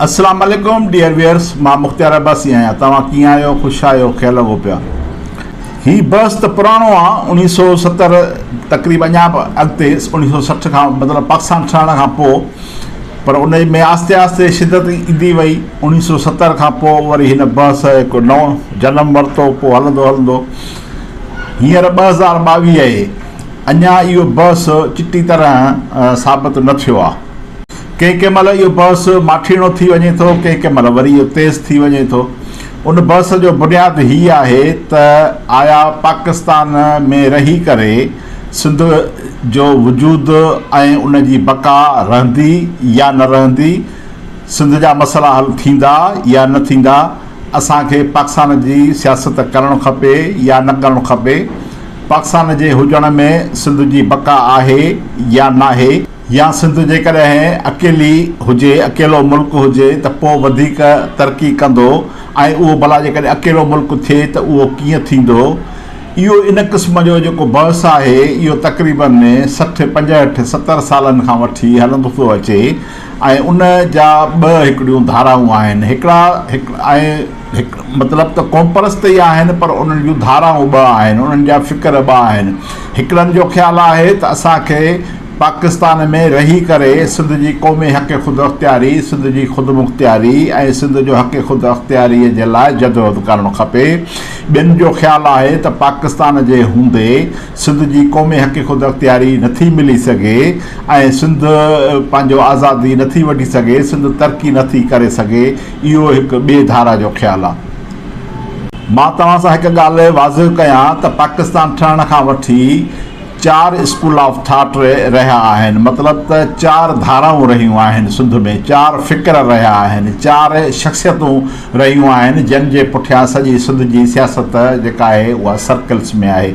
اسلام عليڪم dear wares مان مختيار عباسي آهيان توهان ڪيئن آهيو خوش آهيو خير لڳو پيا هي بحث ته پراڻو آ اوڻيهه سو ستر تقريب اڃا به اڳتي اوڻيهه سو 60 کان مطلب پاڪستان ٺهڻ کان پوء پر ان ۾ آهستي آهستي شدت ايندي وئي اوڻيهه سو ستر کان پوء وري هن بحث هڪ نئون جنم ورتو پوء هلندو هلندو هينئر 2022 آهي اڃا اهو بحث چٽي طرح ثابت نه ٿيو آ. ڪنهن ڪنهن مهل اهو بحث ماٺيڻو ٿي وڃي ٿو، ڪنهن ڪنهن مهل وري اهو تيز ٿي وڃي ٿو. ان بحث جو بنياد هي آهي ته آيا پاڪستان ۾ رهي ڪري سنڌ جو وجود ۽ ان جي بقا رهندي يا نه رهندي، سنڌ جا مسئلا حل ٿيندا يا نه ٿيندا، اسان کي پاڪستان جي سياست ڪرڻ کپي يا نه ڪرڻ کپي، پاڪستان جي هجڻ ۾ سنڌ جي بقا آهي يا ناهي. يا سنڌ جيڪڏهن اڪيلي هجي، اڪيلو ملڪ هجي ته پوء وڌيڪ ترقي ڪندو ۽ اهو ڀلا جيڪڏهن اڪيلو ملڪ ٿئي ته اهو ڪيئن ٿيندو؟ اهو ان قسم جو جيڪو بحث آهي اهو تقريباً 60، 65، 70 سالن کان وٺي هلندو ٿو اچي ۽ ان جا ٻه هڪڙيون ڌارائون آهن هڪڙا ۽ مطلب ته قومپرست ئي آهن پر انهن جون ڌارائون ٻه آهن انهن جا فڪر ٻه آهن هڪڙن جو خيال آهي ته اسان کي پاڪستان ۾ رهي ڪري سنڌ جي قومي حق خوداختياري، سنڌ جي خودمختياري ۽ سنڌ جو حق خوداختياري جي لاء جدوجهد ڪرڻ کپي. ٻين جو خيال آهي ته پاڪستان جي هوندي سنڌ جي قومي حق خوداختياري نٿي ملي سگهي ۽ سنڌ پنهنجو آزادي نٿي وٺي سگهي، سنڌ ترقي نٿي ڪري سگهي. اهو هڪ ٻي ڌارا جو خيال آهي. مان توهان سان هڪ ڳالهه واضح ڪيان ته پاڪستان ٺهڻ کان وٺي چار اسڪول آف ٿاٽ رهيا آهن، مطلب ته چار ڌارائون رهيون آهن سنڌ ۾ چار فڪر رهيا آهن، چار شخصيتون رهيون آهن جن جي پٺيان سڄي سنڌ جي سياست جيڪا آهي اها سرڪلس ۾ آهي.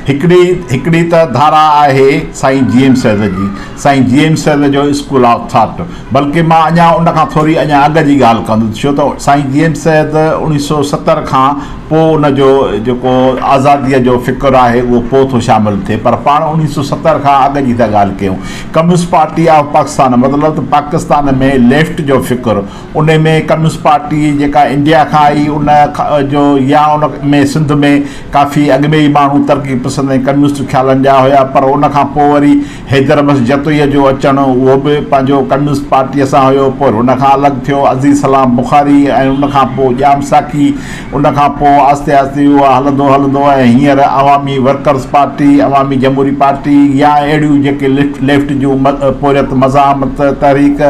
هڪڙي هڪڙي ته ڌارا آهي سائين جي ايم سيد جي، سائين جي ايم سيد جو اسڪول آف ٿاٽ، بلڪه مان اڃا ان کان ٿوري اڃا اڳ جي ڳالهه ڪندس ڇو ته سائين جي ايم سيد 1970 کان پوء ان جو جيڪو آزاديء جو فڪر آهي اهو پوء ٿو شامل ٿئي پر پاڻ 1970 کان اڳ جي ٿا ڳالهه ڪيون. ڪميونسٽ پارٽي آف پاڪستان مطلب ته پاڪستان ۾ ليفٽ جو فڪر ان ۾ ڪميونسٽ پارٽي جيڪا انڊيا کان آئي ان جو يا ان ۾ سنڌ ۾ ڪافي اڳ ۾ ئي ماڻهو ترقي پسند ۽ ڪميونسٽ خيالن جا هيا پر ان کان پوء وري حيدر بخش جتوئيء جو اچڻ اهو به پنهنجو ڪميونسٽ پارٽيء سان هيو، پوء ان کان الڳ ٿيو عزيز سلام بخاري ۽ ان کان پوء ڄام ساقي، ان کان پوء آهستي آهستي اهو هلندو هلندو ۽ هينئر عوامي ورڪرز پارٽي، عوامي جمهوري پارٽي يا اهڙيون جيڪي ليفٽ جون پورهيت مزاحمت تحريڪ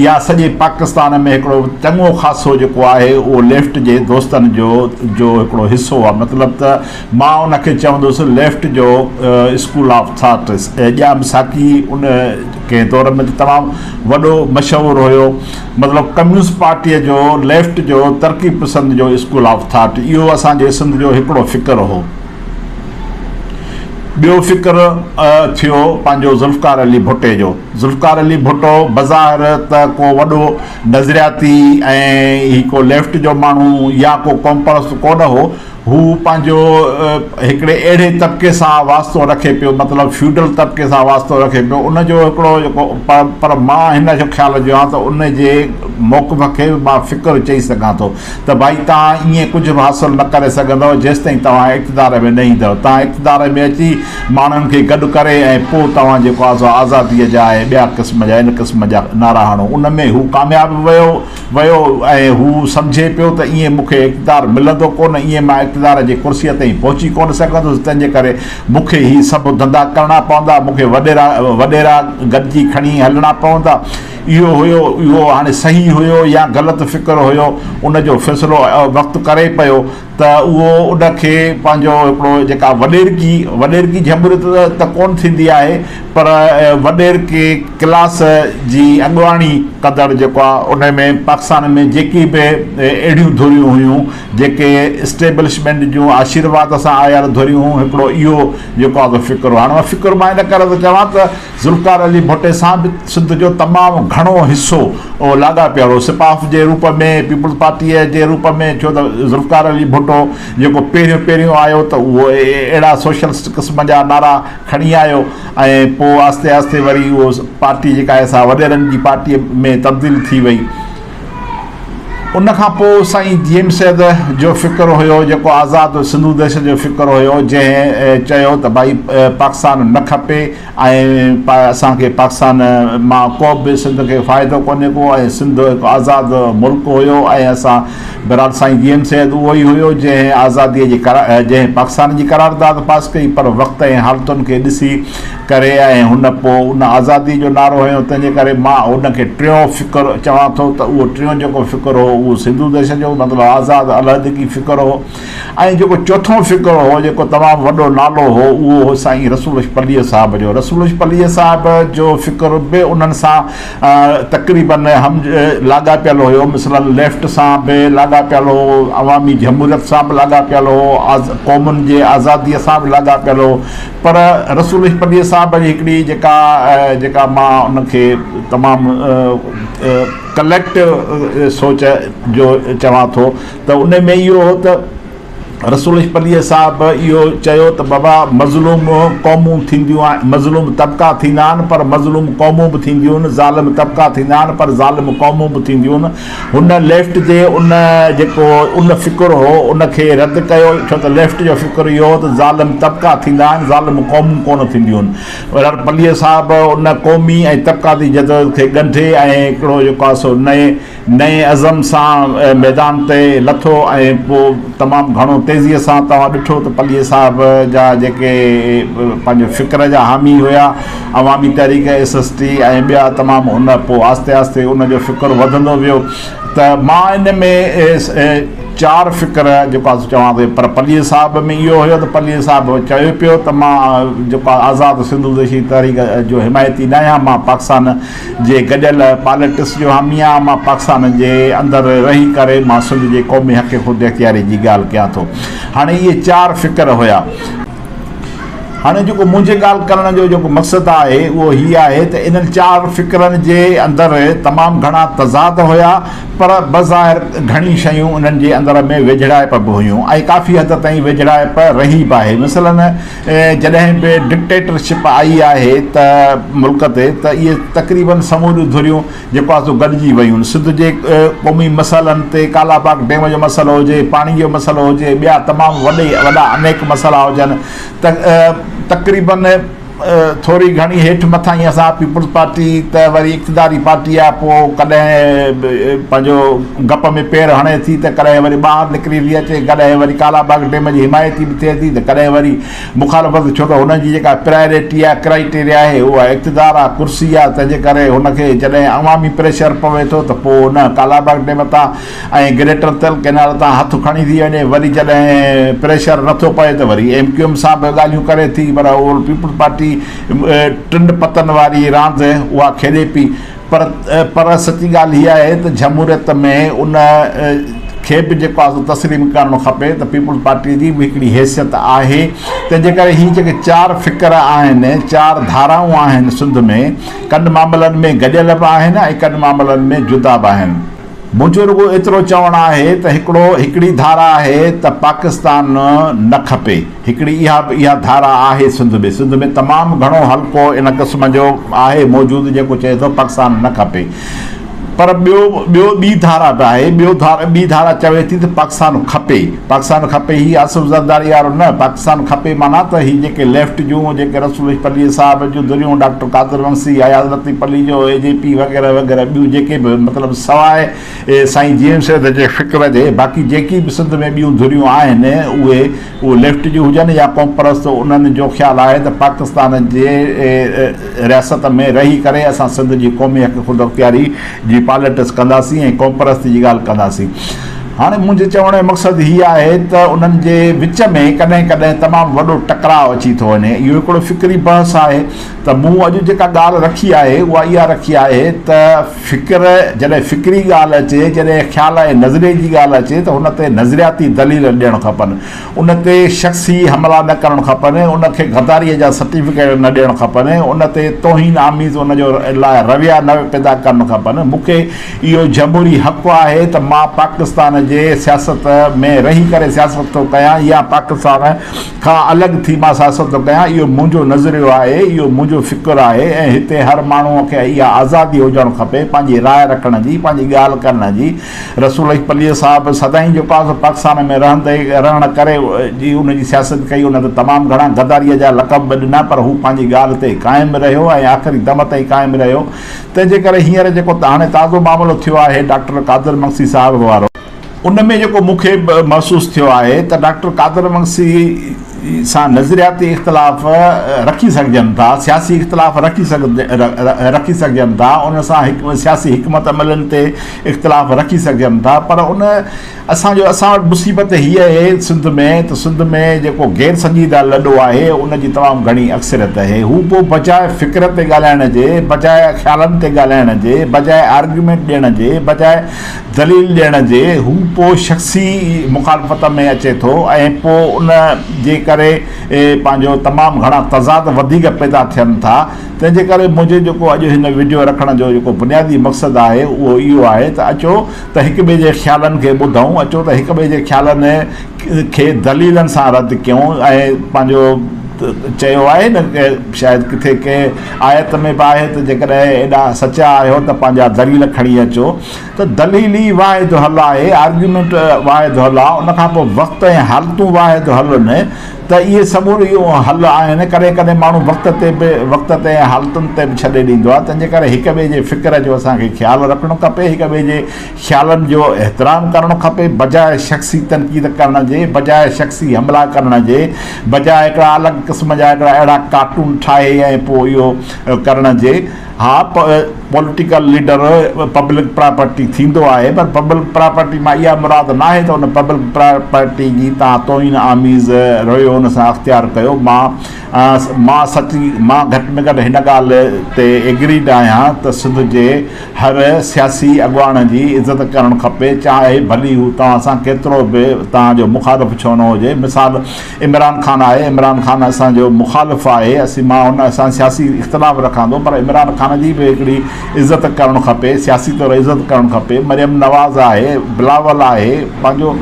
يا سڄي پاڪستان ۾ هڪڙو چڱو خاصو جيڪو آهي اهو ليفٽ جي دوستن جو جو هڪڙو حصو آهي مطلب ته مان ان کي چوندس ليفٽ جو اسڪول آف ٿاٽ ڄام ساقي ان ڪنهن دور ۾ ته تمام وڏو مشهور هيو مطلب ڪميونسٽ پارٽيء جو ليفٽ جو ترقي پسند جو اسڪول آف ٿاٽ اهو اسان جي سنڌ جو هڪڙو فڪر هو. ٻيو فڪر ٿيو پنهنجو ذوالفقار علي ڀٽي جو. ذوالفقار علي ڀٽو بظاهر ته ڪو وڏو نظرياتي ۽ هي ڪو ليفٽ جو ماڻهو يا ڪو قومپرست ڪونه هو، هو پنهنجو هڪڙي اهڙي طبقي سان واسطو رکي پيو مطلب فيوڊل طبقي سان واسطو رکي پيو ان جو هڪڙو جيڪو پر مان هن جو خيال جو آهيان ته ان جي موقف کي به مان فڪر چئي سگهان ٿو ته ڀائي توهان ائين ڪجهه به حاصل نه ڪري سگهندؤ جيستائين توهان اقتدار ۾ نه ايندؤ توهان اقتدار ۾ اچي ماڻهن کي گڏ ڪري ۽ پوء توهان جيڪو آهي سو آزاديء جا ۽ ٻيا قسم جا ان قسم جا نعرا هڻو ان ۾ هو ڪامياب به ويو ويو ۽ هو سمجهي پيو ته ائين مون کي اقتدار ملندو ڪونه، ائين مان اقتدار جي ڪرسيء تائين پهچي ڪونه سگهندس، تنهن جي ڪري مون کي هي سڀ ڌنڌا ڪرڻا پوندا، مون کي وڏيرا وڏيرا گڏجي کڻي هلڻا پوندا. اهو هيو، اهو هاڻي صحيح هيو يا غلط فڪر هيو، ان جو فيصلو وقت ڪري پيو ته اهو ان کي پنهنجو هڪڙو جيڪا وڏيرڪي وڏيرڪي جمهوريت ته ڪونه ٿيندي آهي پر وڏيرڪي ڪلاس جي اڳواڻي ڪندڙ جيڪو آهي ان ۾ پاڪستان ۾ جيڪي به اهڙيون ڌريون هيون جيڪي اسٽيبلشمينٽ جون آشيرواد سان آيل ڌريون هيون هڪڙو اهو جيڪو آهي فڪر هو. هاڻي مان فڪر مان ان ڪري ٿو چوان ته ذوالفقار علي ڀٽي سان به سنڌ جو تمام گهڻو حصو لاڳاپيل هو، سپاف جي روپ ۾، پيپلز پارٽيء جي روپ ۾، ڇو ته ذوالفقار علي ڀٽو جيڪو پهريون پهريون آيو ته اهو اهڙا سوشلسٽ قسم جا نعرا کڻي آيو ۽ پوء آهستي آهستي وري اهو پارٽي جيڪا آهي سا وڏيرن جي پارٽيء ۾ تبديل ٿي وئي. ان کان پوء سائين جي ايم سيد جو فڪر هيو جيڪو آزاد سنڌو ديش جو فڪر هيو جنهن چيو ته ڀائي پاڪستان نه کپي ۽ اسان کي پاڪستان مان ڪو به سنڌ کي فائدو ڪونهي ڪو ۽ سنڌ هڪ آزاد ملڪ هيو ۽ اسان بهرحال سائين جي ايم سيد اهو ئي هيو جنهن آزادي جي جنهن پاڪستان جي قرارداد پاس ڪئي پر وقت ۽ حالتن کي ڏسي ڪري ۽ هن پوء ان آزادي جو نعرو هنيو تنهن جي ڪري مان ان کي ٽيون فڪر چوان ٿو ته اهو ٽيون جيڪو فڪر هو اهو سنڌو ديش جو مطلب آزاد علحدگي فڪر هو ۽ جيڪو چوٿون فڪر هو جيڪو تمام وڏو نالو هو اهو هو سائين رسول بخش پليجي صاحب جو رسول بخش پليجي صاحب جو فڪر به انهن سان تقريبن هم لاڳاپيل هيو مثلاً ليفٽ سان به لاڳاپيل هو عوامي جمهوريت سان به لاڳاپيل هو قومن جي آزادي سان به لاڳاپيل هو پر رسول بخش پليجي صاحب جي هڪڙي جيڪا جيڪا مان ان کي تمام ڪليڪٽو سوچ جو چوان ٿو ته ان ۾ اهو هو ته رسول بخش پليجي صاحب اهو چيو ته بابا مظلوم قومون ٿينديون آهن مظلوم طبقا ٿيندا آهن پر مظلوم قومون به ٿينديون آهن ظالم طبقا ٿيندا آهن پر ظالم قومون به ٿينديون آهن هن ليفٽ جي ان جيڪو ان فڪر هو ان کي رد ڪيو ڇو ته ليفٽ جو فڪر اهو هو ته ظالم طبقا ٿيندا آهن ظالم قومون ڪونه ٿينديون آهن پر پليجي صاحب ان قومي ۽ طبقاتي جدوجهد کي ڳنڍي ۽ هڪڙو جيڪو آهي سو نئين نئين عزم سان ميدان تي لٿو ۽ پوء تمام گهڻو تيزيء سان توهان ڏٺو ته پليجي صاحب جا جيڪي پنهنجو فڪر جا حامي هيا عوامي تحريڪ، ايس ايس ٽي ۽ ٻيا تمام ان پوء آهستي آهستي ان جو فڪر وڌندو ويو ته مان ان ۾ چار فڪر جيڪو آهي سو چوان ٿو پر پليجي صاحب ۾ اهو هيو ته پليجي صاحب چيو پيو ته مان جيڪو آهي آزاد سنڌو ديشي تحريڪ جو حمايتي نه آهيان مان پاڪستان جي گڏيل پاليٽڪس جو حامي آهيان مان پاڪستان جي اندر رهي ڪري مان سنڌ جي قومي حق خود اختياري جي ڳالهه ڪيان ٿو هاڻي اهي چار فڪر هيا. هاڻي جيڪو منهنجي ڳالهه ڪرڻ جو جيڪو مقصد آهي اهو هي آهي ته انهن چار فڪرن جي اندر تمام گهڻا تضاد هيا پر بظاهر گهڻي شيون انهن جي اندر ۾ ويجهڙائپ به هيون ۽ ڪافي حد تائين ويجهڙائپ رهي به آهي مثلاً جڏهن به ڊڪٽيٽرشپ آئي آهي ته ملڪ تي ته اهي تقريباً سموريون ڌريون جيڪو آهي سو گڏجي ويون. سنڌ جي قومي مسئلن تي ڪالا باغ ڊيم جو مسئلو هجي، پاڻي جو مسئلو هجي، ٻيا تمام وڏي وڏا انيڪ مسئلا هجن ته تقريبن ٿوري گهڻي هيٺ مٿاهين سان پيپلز پارٽي ته وري اقتداري پارٽي آهي پوء ڪڏهن پنهنجو گپ ۾ پير هڻي ٿي ته ڪڏهن وري ٻاهر نڪري ٿي اچي، ڪڏهن وري ڪالا باغ ڊيم جي حمايتي به ٿئي ٿي ته ڪڏهن وري مخالفت ڇو ته هن جي جيڪا پرائريٽي آهي، ڪرائيٽيريا آهي، اها اقتدار آهي، ڪرسي آهي، تنهن جي ڪري هن کي جڏهن عوامي پريشر پوي ٿو ته پوء ان ڪالاباغ ڊيم تان ۽ گريٽر تل ڪئنال تان هٿ کڻي ٿي وڃي، وري جڏهن پريشر نٿو پئي ته وري ايم ڪيو ايم سان به ڳالهيون ڪري ٿي پر اهو پيپلز پارٽي ٽن پتن واري راند اها کيڏي پئي. پر پر سچي ڳالهه هيء آهي ته جمهوريت ۾ ان کي به جيڪو آهي سو تسليم ڪرڻ کپي ته پيپلز پارٽيء جي به هڪڙي حيثيت آهي تنهن جي ڪري هي جيڪي چار فڪر آهن چار ڌارائون آهن سنڌ ۾ ڪن معاملن ۾ گڏيل به آهن ۽ ڪن معاملن ۾ جدا به آهن. منهنجو رڳو ايترو چوڻ آهي ته هڪڙو هڪڙي ڌارا آهي ته پاڪستان نه کپي. هڪڙي اها به اها ڌارا آهي سنڌ ۾. سنڌ ۾ تمام گهڻو حلقو ان قسم جو آهي موجود جيڪو چئي ٿو پاڪستان نه کپي. پر ٻيو ٻيو ٻي ڌارا به آهي ٻيو ڌارا ٻي ڌارا چوي ٿي ته پاڪستان کپي. پاڪستان کپي هي آصف زرداري وارو نه پاڪستان کپي معنيٰ ته هي جيڪي ليفٽ جون جيڪي رسول بخش پليجي صاحب جون ڌريون ڊاڪٽر قادر منگسي، اياز لطيف پليجو، اي جي پي وغيره وغيره ٻيون جيڪي به مطلب سواء سائين جي ايم سيد جي فڪر جي باقي جيڪي به سنڌ ۾ ٻيون ڌريون آهن اهي اهي ليفٽ جون هجن يا قومپرست انهن جو خيال آهي ته پاڪستان جي رياست ۾ رهي ڪري اسان سنڌ جي قومي حق خوداختياري جي پاليٽس ڪنداسين ۽ قومپرستي جي ڳالهه ڪنداسين. هاڻي منهنجي چوڻ جو مقصد هي آهي ته انهن جي وچ ۾ ڪڏهن ڪڏهن تمام وڏو ٽڪراء اچي ٿو وڃي. اهو هڪڙو فڪري بحث آهي ته مون اڄ جيڪا ڳالهه رکي آهي اها اها رکي آهي ته فڪر جڏهن فڪري ڳالهه اچي، جڏهن خيال ۽ نظريي جي ڳالهه اچي ته ان تي نظرياتي دليل ڏيڻ کپن. ان تي شخصي حملا نه ڪرڻ کپن، ان کي غداريء جا سرٽيفڪيٽ نه ڏيڻ کپن، ان تي توهين آميز ان جو لاء رويا نه پيدا ڪرڻ کپن. مون کي اهو جمهوري حق آهي ته مان پاڪستان جي سياست ۾ رهي ڪري سياست ٿو ڪيان يا پاڪستان کان الڳ ٿي مان سياست ٿو ڪيان اهو منهنجو نظريو آهي اهو منهنجو فڪر آهي ۽ هتي هر ماڻهو کي اها آزادي هجڻ کپي پنهنجي راء رکڻ جي پنهنجي ڳالهه ڪرڻ جي رسول بخش پليجي صاحب سدائين جيڪو آهي سو پاڪستان ۾ رهندي رهڻ ڪري جي ان جي سياست ڪئي ان تي تمام گهڻا غداريء جا لقب به ڏنا پر هو پنهنجي ڳالهه تي قائم رهيو ۽ آخري دم تائين قائم رهيو تنهن جي ڪري هينئر جيڪو هاڻي تازو معاملو ٿيو آهي ڊاڪٽر قادر مگسي صاحب وارو ان ۾ جيڪو مون کي محسوس ٿيو آهي ته ڊاڪٽر قادر مگسي سان نظرياتي اختلاف رکي سگهجن ٿا، سياسي اختلاف رکي رکي سگهجن ٿا، ان سان هڪ سياسي حڪمت عملين تي اختلاف رکي سگهجن ٿا پر ان اسان جو اسان وٽ مصيبت هيء آهي سنڌ ۾ ته سنڌ ۾ جيڪو غير سنجيده لڏو آهي ان جي تمام گهڻي اڪثريت آهي هو پوء بجاء فڪر تي ڳالهائڻ جي بجاء خيالن تي ڳالهائڻ جي بجاء آرگيومينٽ ڏيڻ جي بجاء دليل ڏيڻ جي هو پوء شخصي مخالفت ۾ اچي ٿو ۽ پوء ان جي ڪري پنهنجو تمام گهڻا تضاد وڌيڪ پيدا ٿين ٿا تنهن جي ڪري منهنجي جيڪو اڄ هن وڊيو رکڻ جو جيڪو بنيادي مقصد آهي اهو اهو آهي ته اچو ته هڪ ٻئي جي خيالن کي ٻڌون اچو ته هڪ ٻئي جي خيالن کي دليلن سان رد ڪيون ۽ پنهنجو چيو آهي نه شايد ڪٿي ڪنهن آيت ۾ به آهي ته جيڪڏهن ايڏا سچا آهيو ته پنهنجا دليل کڻي اچو ته دليل ئي واحد حل آهي، آرگيومينٽ واحد حل آهي، ان کان پوء وقت ۽ حالتون واحد حل نه ته اهي سموريون حل آهن، ڪڏهن ڪڏهن ماڻهو وقت تي به وقت تي ۽ حالتن تي به ڇڏي ڏيندو آهي، تنهن جي ڪري هڪ ٻئي جي فڪر جو اسان کي خيال رکڻو کپي، هڪ ٻئي جي خيالن جو احترام ڪرڻو کپي، بجاء شخصي تنقيد ڪرڻ جي، بجاء شخصي حملا ڪرڻ جي، بجاء هڪڙا الڳ قسم جا هڪڙا اهڙا ڪارٽون ٺاهي ۽ پوء اهو ڪرڻ جي. ها پوليٽيڪل ليڊر پبلڪ پراپرٽي ٿيندو آهي پر پبلڪ پراپرٽي مان اها مراد ناهي ته ان پبلڪ پراپرٽي جي توهان توهين آميز رويو ان سان اختيار ڪيو مان مان سچي مان گهٽ ۾ گهٽ هن ڳالهه تي ايگريڊ آهيان ته سنڌ جي هر سياسي اڳواڻ جي عزت ڪرڻ کپي چاهي ڀلي هو توهان سان ڪيترو به توهان جو مخالف ڇو نه هجي مثال عمران خان آهي عمران خان اسان جو مخالف آهي اسين مان ان سان سياسي اختلاف رکان ٿو پر عمران خان جي به هڪڙي عزت ڪرڻ کپي سياسي طور عزت ڪرڻ کپي مريم نواز آهي بلاول آهي پنهنجو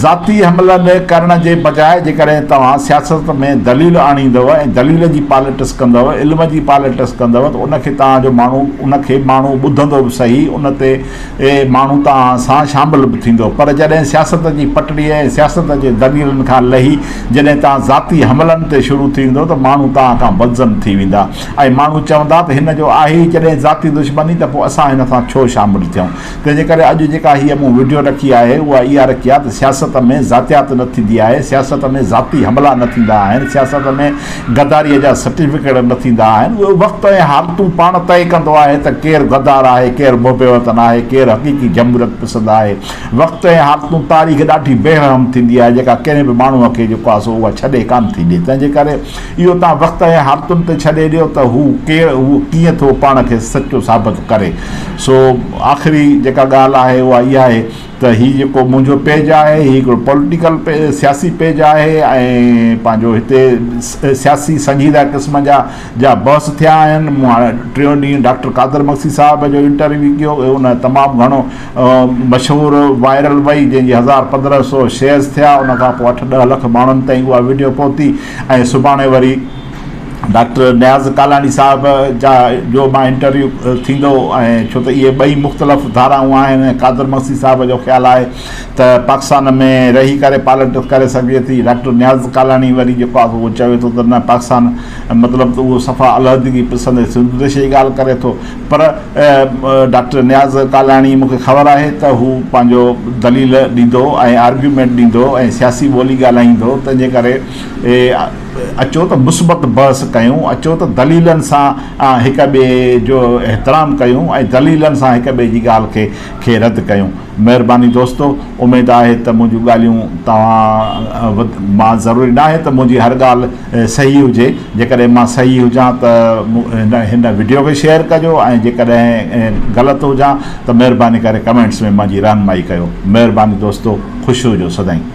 ذاتي حملن ڪرڻ جي بجاء جيڪڏهن توهان سياست ۾ دليل آڻيندؤ ۽ دليل جي پاليٽس ڪندؤ علم جي پاليٽس ڪندؤ ته ان کي توهان جو ماڻهو ان کي ماڻهو ٻڌندو به صحيح ان تي اهي ماڻهو توهان سان شامل به ٿيندو پر جڏهن سياست جي پٽڙي ۽ سياست جي دليلن کان لهي جڏهن توهان ذاتي حملن تي شروع ٿي ويندو ته ماڻهو توهان کان بدظن ٿي ويندا ۽ ماڻهو چوندا ته هن جو آهي ئي جڏهن ذاتي دشمني ته پوء اسان هن سان ڇو شامل ٿيون تنهن جي ڪري اڄ جيڪا هيء مون وڊيو رکي آهي اها اها رکي آهي ته سياست ۾ ذاتيات نه ٿيندي آهي سياست ۾ ذاتي حملا نه ٿيندا آهن سياست ۾ غداريء جا سرٽيفڪيٽ نه ٿيندا آهن، اهو وقت ۽ حالتون پاڻ طئي ڪندو آهي ته ڪير غدار آهي، ڪير محب وطن آهي، ڪير حقيقي جمهوريت پسند آهي. وقت ۽ حالتون تاريخ ڏاڍي بي رحم ٿيندي آهي، جيڪا ڪنهن به ماڻهوء کي جيڪو آهي سو اها ڇڏي ڪانه ٿي ڏئي. تنهن جي ڪري اهو توهان وقت ۽ حالتن تي ڇڏي ڏيو ته هو ڪير، هو ڪيئن ٿو پاڻ کي سچو ثابت ڪري. سو آخري جيڪا ڳالهه آهي اها اها آهي ته هي جيڪو منهنجو پيج آهي هي هڪڙو پوليٽيڪل سياسي پيج آهي ۽ پنهنجو هتي سياسي سنجيده قسم جا جا بحث ٿيا آهن مون هاڻي ٽيون ڏينهن ڊاڪٽر قادر مگسي صاحب جو انٽرويو ڪيو ان تمام گهڻو مشهور وائرل وئي جنهن جي 1500 شيئرز ٿيا ان کان پوء اٺ ڏهه لک ماڻهن تائين اها وڊيو پهتي ۽ سڀاڻي وري ڊاڪٽر نياز ڪالاڻي صاحب جا جو مان انٽرويو ٿيندو ۽ ڇو ته اهي ٻئي مختلف ڌارائون آهن ۽ قادر مگسي صاحب جو خيال آهي ته پاڪستان ۾ رهي ڪري پاليٽڪس ڪري سگهجي ٿي ڊاڪٽر نياز ڪالاڻي وري جيڪو آهي اهو چوي ٿو ته نه پاڪستان مطلب ته اهو صفا علحدگي پسند ۽ سنڌ ديش جي ڳالهه ڪري ٿو پر ڊاڪٽر نياز ڪالاڻي مون کي خبر آهي ته هو پنهنجو دليل ڏيندو ۽ آرگيومينٽ ڏيندو ۽ سياسي ٻولي ڳالهائيندو تنهن جي ڪري اچو ته مثبت بحث ڪيون، اچو ته دليلن سان هڪ ٻئي جو احترام ڪيون ۽ دليلن سان هڪ ٻئي جي ڳالهه کي کي رد ڪيون. مهرباني دوستو، اميد آهي ته منهنجون ڳالهيون توهان مان ضروري ناهي ته منهنجي هر ڳالهه صحيح هجي، جيڪڏهن مان صحيح هجان ته هن وڊيو کي شيئر ڪجو ۽ جيڪڏهن غلط هجان ته مهرباني ڪري ڪمينٽس ۾ منهنجي رهنمائي ڪيو. مهرباني دوستو، خوش هجو سدائين.